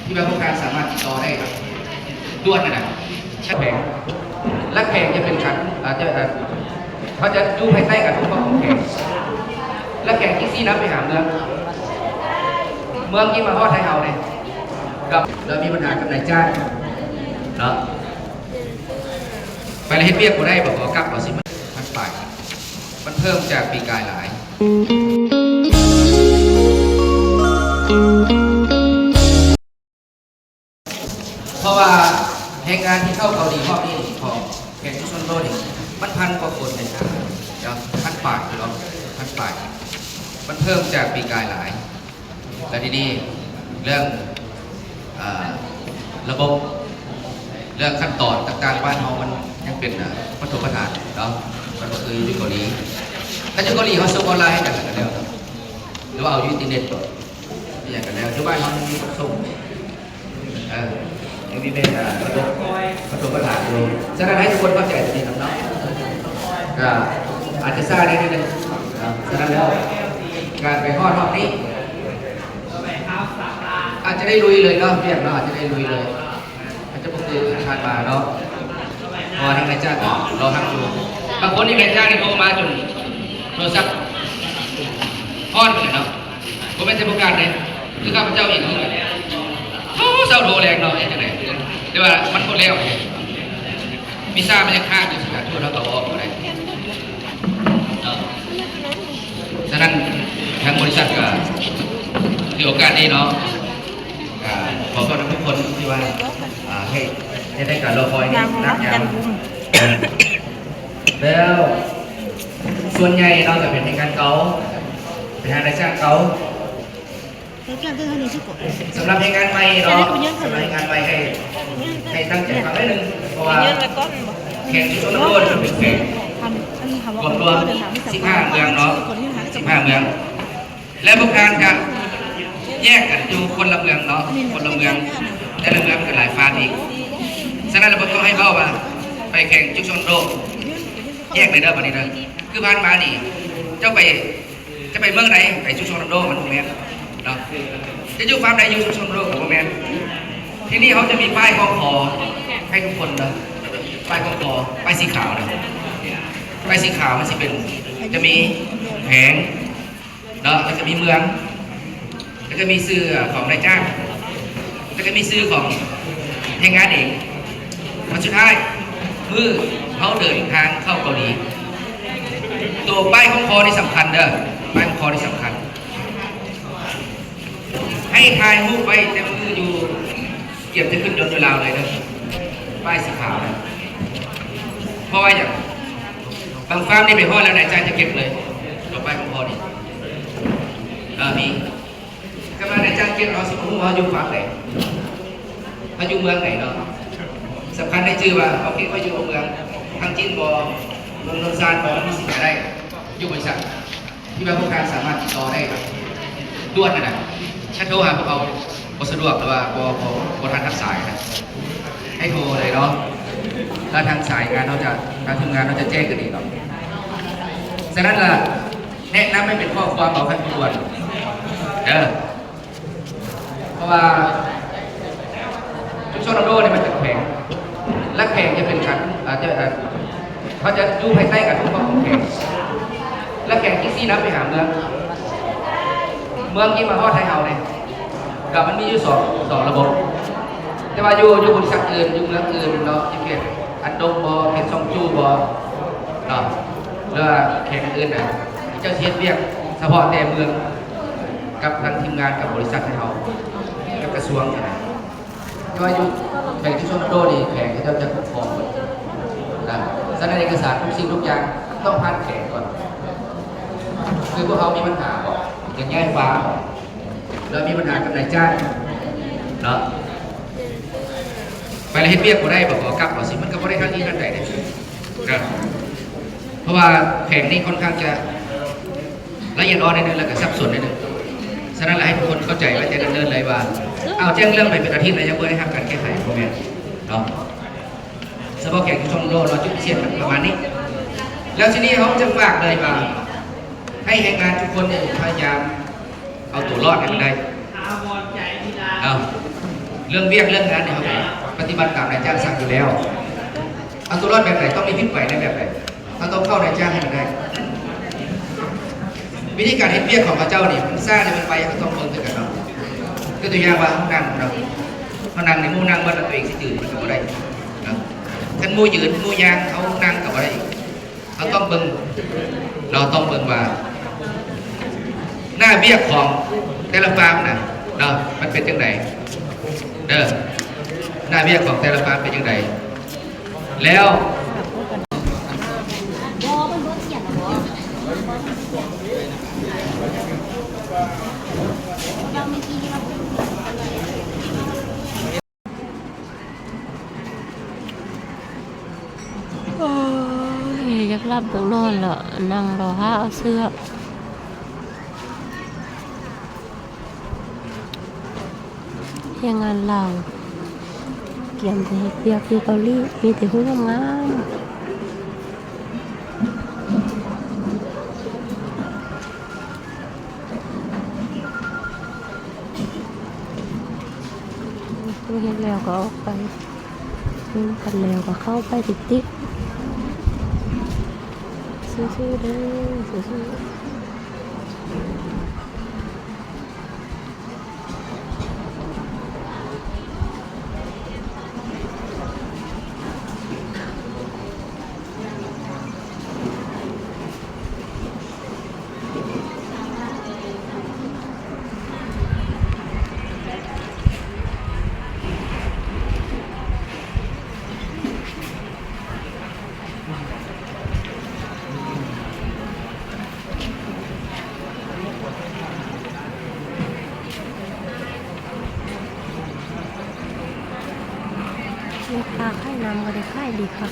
ທີ່ວ່າພວກທ່ານສາມາດຕິດຕໍ່ໄດ້ດ່ວນນັ້ນນະ ແຂວງ ແລະແຂວງຈະເປັນການ ອາດຈະ ເຂົາຈະຢູ່ພາຍໃຕ້ການປົກຄອງຂອງແຂວງ ແລະແຂວງຈຶ່ງຊີ້ນຳໄປຫາເມືອງ ເມືອງຈຶ່ງມາຮອດໃຫ້ເຮົາເດ້ ແລ້ວມີບັນຫາກັບນາຍຈ້າງເນາະ ໄປແລ້ວເຮັດວຽກບໍ່ໄດ້ ບໍ່ ຂໍກັບ ວ່າຊິ ມັນ ມັນໄປ ມັນເພີ່ມຈາກປີກາຍຫຼາຍ. ເພາະວ່າແຮງງານທີ່ເຂົ້າເກົາຫຼີຮອບນີ້ຂອງແຂວງຊຸມຊົນໂດນີ້ ມັນພັນກວ່າຄົນເດ້ ເນາະ ພັນປາຍເນາະ ພັນປາຍ ມັນເພີ່ມຈາກປີກາຍຫຼາຍ ແລ້ວທີນີ້ເລື່ອງ ອາ ລະບົບ ເລື່ອງຂັ້ນຕອນຕ່າງໆ ບ້ານເຮົາມັນຍັງເປັນ ອາ ປະຖົມປະຖານເນາະ ມັນບໍ່ຄືຢູ່ເກົາຫຼີ ຖ້າຢູ່ເກົາຫຼີເຮົາສົ່ງອອນລາຍໃຫ້ກັນ ແລ້ວກໍແລ້ວ ຫຼືວ່າເອົາຢູ່ອິນເຕີເນັດບໍ ອີ່ຫຍັງກໍແລ້ວ ຢູ່ບ້ານເຮົາຍັງມີຂົນສົ່ງ ເອີ ຍັງມີແມ່ນ ອາ ປະຖົມ ປະຖົມປະຖານຢູ່ ສະນັ້ນໃຫ້ທຸກຄົນເຂົ້າໃຈຕົງນີ້ນຳເນາະ ກໍອາດຈະຊ້າແດ່ໜ້ອຍໜຶ່ງເນາະ ສະນັ້ນແລ້ວ ການໄປຮອດຮອບນີ້ ອາດຈະໄດ້ລຸຍເລີຍເນາະ ວຽກເນາະ ອາດຈະໄດ້ລຸຍເລີຍ ອາດຈະບໍ່ຄືຜ່ານມາເນາະ ເພາະວ່າທາງນາຍຈ້າງກໍລໍຮັບຢູ່ ບາງຄົນນີ້ນາຍຈ້າງນີ້ໂທມາຈົນໂທລະສັບຮ້ອນເລີຍເນາະ ບໍ່ແມ່ນແຕ່ຜູ້ການເດ້ ຄືຂ້າພະເຈົ້າເອງຄືກັນ ໂອ້ ເຊົ້າໂທແລງເນາະ ເຮັດຈັ່ງໃດ ແຕ່ວ່າມັນບໍ່ແລ້ວ ວີຊາມັນຍັງຄ້າງຢູ່ ສະຖານທູດເຮົາກໍເອົາອອກບໍ່ໄດ້ເນາະ ສະນັ້ນທາງບໍລິສັດກໍຖືໂອກາດນີ້ເນາະ ກໍຂໍໂທດນຳທຸກຄົນທີ່ວ່າ ອ່າ ໃຫ້ ໃຫ້ໄດ້ການລໍຄອຍນີ້ນັກຍາວ ແລ້ວສ່ວນໃຫຍ່ເນາະ ກໍເປັນແຮງງານເກົ່າ ເປັນແຮງງານນາຍຈ້າງເກົ່າ ສຳລັບແຮງງານໃໝ່ເນາະ ສຳລັບແຮງງານໃໝ່ໃຫ້ ໃຫ້ຕັ້ງໃຈຟັງໜ້ອຍໜຶ່ງ ເພາະວ່າແຂວງຊຸມຊົນໂດນເປັນແຂວງລວມລວມສິບຫ້າເມືອງເນາະ ສິບຫ້າເມືອງ ແລະ ພວກທ່ານກະແຍກກັນຢູ່ຄົນລະເມືອງເນາະ ຄົນລະເມືອງ ແຕ່ລະເມືອງກໍຫຼາຍຟາດອີກ ສະນັ້ນລະບໍ່ຕ້ອງໃຫ້ເວົ້າວ່າໄປແຂວງຊຸມຊົນໂດນ ແຍກໄດ້ເດີບັດນີ້ເດີ ຄືຜ່ານມານີ້ ເຈົ້າໄປ ຈະໄປເມືອງໃດ ໄປຊຸມຊົນໂດນ ມັນບໍ່ແມ່ນເນາະ ຈະຢູ່ຟາມໃດ ຢູ່ຊຸມຊົນໂດນ ກໍບໍ່ແມ່ນ ທີນີ້ເຮົາຈະມີປ້າຍຄອງຄໍໃຫ້ທຸກຄົນເດີ ປ້າຍຄອງຄໍ ປ້າຍສີຂາວເດີ ປ້າຍສີຂາວມັນຊິເປັນ ຈະມີແຂວງ ເນາະ ແລ້ວກໍມີເມືອງ ແລ້ວກໍມີຊື່ຂອງນາຍຈ້າງ ແລ້ວກໍມີຊື່ຂອງແຮງງານເອງ ແລ້ວສຸດທ້າຍ ມື້ເຮົາເດີນທາງເຂົ້າເກົາຫຼີ ໂຕປ້າຍຄອງຄໍນີ້ສຳຄັນເດີ ປ້າຍຄອງຄໍນີ້ສຳຄັນ ໃຫ້ຖ່າຍຮູບໄວ້ແຕ່ມື້ຢູ່ ກຽມຈະຂຶ້ນຍົນຢູ່ລາວເລີຍເດີ ປ້າຍສີຂາວນະ ເພາະວ່າຫຍັງ ບາງຟາມນີ້ໄປຮອດແລ້ວນາຍຈ້າງຈະເກັບເລີຍ ດອກໄມ້ຂອງພໍ່ນີ້ ເອີ ມີ ກຳລັງນາຍຈ້າງເກັບ ເຮົາຊິບໍ່ຮູ້ວ່າເຮົາຢູ່ຟາມໃດ ເຮົາຢູ່ເມືອງໃດເນາະ ສຳຄັນໃຫ້ຈື່ວ່າ ໂອເຄ ຂ້ອຍຢູ່ເມືອງ ທາງຈີນບໍ່ ນນ ໂນນຊານບໍ່ ມັນມີສິດໄດ້ ຢູ່ບໍລິສັດ ທີ່ວ່າພວກທ່ານສາມາດຕິດຕໍ່ໄດ້ດ່ວນນັ້ນນະ ຄັນໂທຫາພວກເຮົາບໍ່ສະດວກ ຫຼືວ່າບໍ່ ບໍ່ ບໍ່ທັນຮັບສາຍນະ ໃຫ້ໂທເລີຍເນາະ ແລ້ວທາງສາຍງານເຮົາຈະ ທາງທີມງານເຮົາຈະແຈ້ງກັນເອງເນາະ ສະນັ້ນລະ ແນະນຳໃຫ້ເປັນຂໍ້ຄວາມເອົາຂັ້ນດ່ວນເດີ. ເພາະວ່າຊຸມຊົນອອໂຕ້ນີ້ມັນເປັນແຂວງ ແລະແຂວງຈະເປັນການ ອາດຈະ ເຂົາຈະຢູ່ພາຍໃຕ້ການປົກຄອງຂອງແຂວງ ແລະແຂວງຈຶ່ງຊີ້ນຳໄປຫາເມືອງ ເມືອງຈຶ່ງມາຮອດໃຫ້ເຮົາເດ້ ກໍມັນມີຢູ່ສອງ ສອງລະບົບ ແຕ່ວ່າຢູ່ ຢູ່ບໍລິສັດອື່ນ ຢູ່ເມືອງອື່ນເນາະ ຢູ່ເຂດອັນດົງບໍ ເຂດຊອງຈູບໍເນາະ ຫຼືວ່າແຂວງອື່ນນະ ເຂົາເຈົ້າຊິເຮັດວຽກສະເພາະແຕ່ເມືອງ ກັບທາງທີມງານກັບບໍລິສັດໃຫ້ເຮົາ ກັບກະຊວງນີ້ນະ ແຕ່ວ່າຢູ່ແຂວງທີ່ຊົນນະໂດນີ້ ແຂວງເຂົາເຈົ້າຈະປົກຄອງໝົດນະ ສະນັ້ນເອກະສານທຸກສິ່ງທຸກຢ່າງຕ້ອງຜ່ານແຂວງກ່ອນ ຄືພວກເຮົາມີບັນຫາບໍ່ ຢາກຍ້າຍຟາມບໍ່ ແລ້ວມີບັນຫາກັບນາຍຈ້າງເນາະ ໄປແລ້ວເຮັດວຽກບໍ່ໄດ້ບໍ່ ຂໍກັບບໍ່ ຊິ ມັນກໍບໍ່ໄດ້ທັນທີທັນໃດເດ້ ເພາະວ່າແຂວງນີ້ຄ່ອນຂ້າງຈະ ລະອຽດອ່ອນໜ້ອຍໜຶ່ງ ແລ້ວກໍສັບສົນໜ້ອຍໜຶ່ງ ສະນັ້ນລະໃຫ້ທຸກຄົນເຂົ້າໃຈໄວ້ແຕ່ເນີນໆເລີຍວ່າ ເອົາແຈ້ງເລື່ອງໄປເປັນອາທິດແລ້ວ ຍັງບໍ່ໄດ້ຮັບການແກ້ໄຂ ບໍ່ແມ່ນເນາະ ສະເພາະແຂວງຊຸມຊົນໂດນເນາະ ຈຸດພິເສດມັນປະມານນີ້ ແລ້ວທີນີ້ເຮົາຈະຝາກເລີຍວ່າ ໃຫ້ແຮງງານທຸກຄົນນີ້ພະຍາຍາມເອົາຕົວລອດໃຫ້ມັນໄດ້ ເອົາ ເລື່ອງວຽກເລື່ອງງານນີ້ ເຮົາປະຕິບັດຕາມນາຍຈ້າງສັ່ງຢູ່ແລ້ວ. ເອົາຕົວລອດແບບໃດ? ຕ້ອງມີພິດໄຫວໃນແບບໃດ? ເຮົາຕ້ອງເຂົ້ານາຍຈ້າງໃຫ້ມັນໄດ້. ວິທີການເຮັດວຽກຂອງເຂົາເຈົ້ານີ້ ມັນຊ້າຫຼືມັນໄວ ເຮົາຕ້ອງເບິ່ງຄືກັນເນາະ. ຍົກຕົວຢ່າງວ່າເຮົານັ່ງເນາະ, ເຮົານັ່ງນີ້ ໝູ່ນັ່ງເບິດ ເຮົາຕົວເອງຊິຈື່ມັນກໍບໍ່ໄດ້ເນາະ. ຄັນໝູ່ຢືນ ໝູ່ຍ່າງ ເຮົານັ່ງກໍບໍ່ໄດ້. ເຮົາຕ້ອງເບິ່ງ ເຮົາຕ້ອງເບິ່ງວ່າ ໜ້າວຽກຂອງແຕ່ລະຟາມນະເນາະ ມັນເປັນຈັ່ງໃດເດີ, ໜ້າວຽກຂອງແຕ່ລະຟາມເປັນຈັ່ງໃດ ແລ້ວ ໂອ້ຍ ຢາກຫຼັບຢາກນອນລະ ນັ່ງລໍຖ້າເອົາເຊືອກ. ແຮງງານລາວກຽມຈະເຮັດວຽກຢູ່ເກົາຫຼີ ມີແຕ່ຮູບງາມໆ. ເຮັດແລ້ວກໍອອກໄປ, ເຮັດແລ້ວກໍເຂົ້າໄປຕິກໆ. ສູ້ໆເດີ ສູ້ໆ. ແມ່ຄ້າຂາຍນ້ຳກໍໄດ້ຂາຍດີຄັກ.